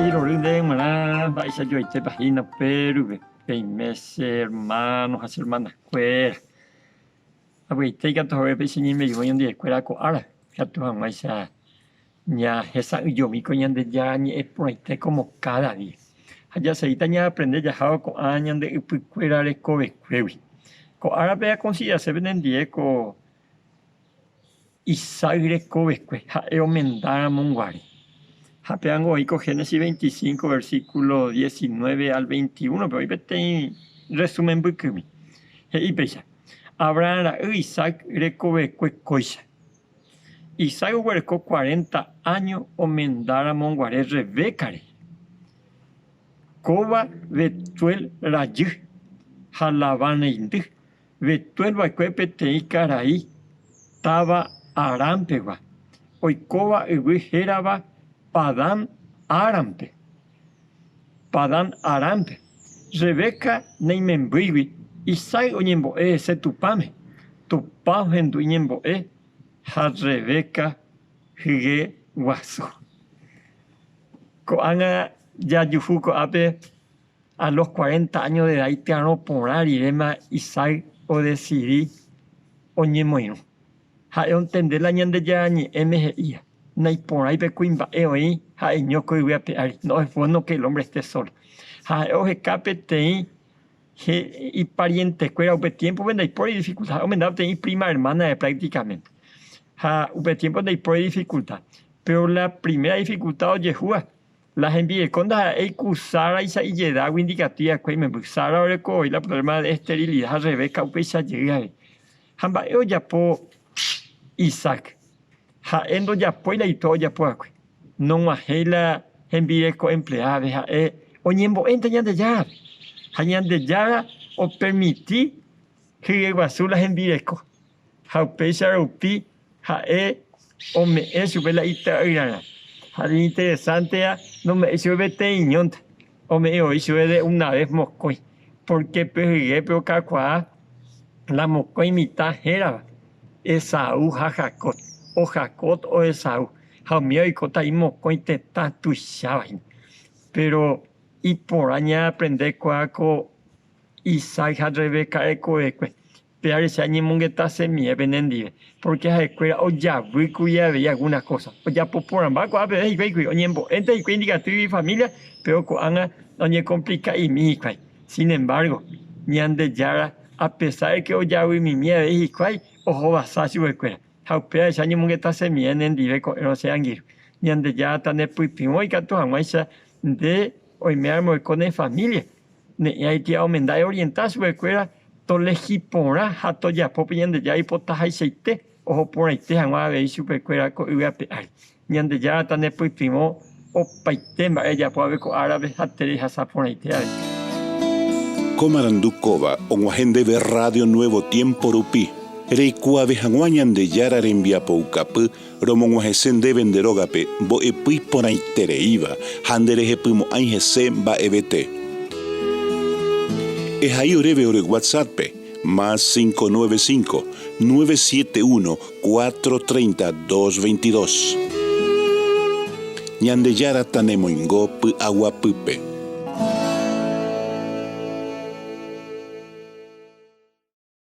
Karai rory ndéve g̃uarã mba'éicha joaitépa hína upérupe peime che hermano ha che hermana-kuéra. Avy'aite ikatu hague péicha ñaimeyvõ ñandivekuéra ko ára ikatu hag̃uáicha ñahesa'ỹijomi ko Ñandejára ñe'ẽ porãite como káda día. Ha jaseíta ñaaprende jahávo ko'ã ñande ypykuéra rekovekuégui. Ko árape akonsiderase penendie ko Isaac rekovekue, ha'e omendáramo guare. Ha pévango oĩ ko Génesis 25 versículo 19 al 21-pe oĩ peteĩ resumen mbykymi. He'i péicha, Abraham ra'y Isaac rekovekue kóicha. Isaac oguereko cuarenta áño omendáramo guare Rebeca rehe. Kóva Betuel rajy ha Labán reindy. Betuel va'ekue peteĩ karai táva Aram pegua, oikóva yvy hérava Padán Árampe. Padán Arámpe. Rebeca naimembýigui Isaac oñembo'e hese Tupãme. Tupã ohendu iñembo'e ha Rebeca hye guasu. Ko'ág̃a jajuhu ko'ápe a los cuarenta años de edad ityarõ porã riréma Isaac odesidi oñemoirũ. Ha'e ontende la Ñandejára Ñe'ẽme he'íva, Naiporãi pe kuimba'e oĩ ha'eño ko yvy ape ári, no es bueno que el hombre esté solo. Ha ha'e oheka peteĩ iparientekuéra upe tiémpope ndaipóri dificultad, ha'e omenda peteĩ iprima hermana prácticamente. Ha upe tiémpo ndaipóri dificultad, péro la primera dificultad ojehúva La hembireko ndaha'éi ku Sáraicha ijedágui ndikatúi va'ekue imemby. Sara oreko voi la problema de esterilidad ha Rebeca upéicha jey avei. Ha mba'e ojapo Isaac? Ha'e ndojapói la itúa ojapo va'ekue. Nog̃uahẽi la hembireko empleáve, ha'e oñembo'énte Ñandejárape. Ha Ñandejára opermiti hyeguasu la hembireko. Ha upéicha rupi ha'e ome'ẽ chupe la ita'yrarã. Ha iñinteresánteva nome'ẽi chupe peteĩñónte, ome'ẽ voi chupe de una ves mokõi, pórke pe hyépe okakuaa la mokõi mitã hérava, Esaú ha Jacob, o Jacob o Esaú, ha umíva oikóta imokõi tetã tuicháva hína. Péro iporã ñaaprendekuaa ko Isaac ha Rebeca rekovekue. Péare che añemongetasemive penendive, pórke ha'ekuéra ojavy kuri avei algúna kósa. Ojapo porãmba ko'ã peve hikuái kuri, oñembo'énte hikuái ndikatúigui ifamília, péro ko'ág̃a oñekomplika'imi hikuái. Sin embárgo, Ñandejára apesár de ke ojavymimi avei hikuái, ohovasa chupekuéra. Ha upévare che añemongetasemive nendive ko'ẽrõ che angirũ. Ñandejára tanepytyvõ ikatu hag̃uáicha nde oiméramo oiko ne família, Ne'ĩraiti omenda eorienta chupekuéra tolehi porã ha tojapo pe Ñandejára oipotahaichaite oho porãite hag̃ua avei chupekuéra ko yvy ape ári. Ñandejára tanepytyvõ opaite mba'e ejapo ave ko árape ha terehasa porãite avei. Ko marandu kóva og̃uahẽ ndéve Radio Nuevo Tiempo rupi, reikuaave hag̃ua Ñandejára rembiapoukapy Romog̃uahẽse ndéve nde rógape mbo'epy iporãitereíva ha nderehepymo'ãi hese mba'evete. Ehai oréve ore WhatsApp-pe, más 595, 971, 430, 222. Ñandejára tanemoingo py'aguapýpe.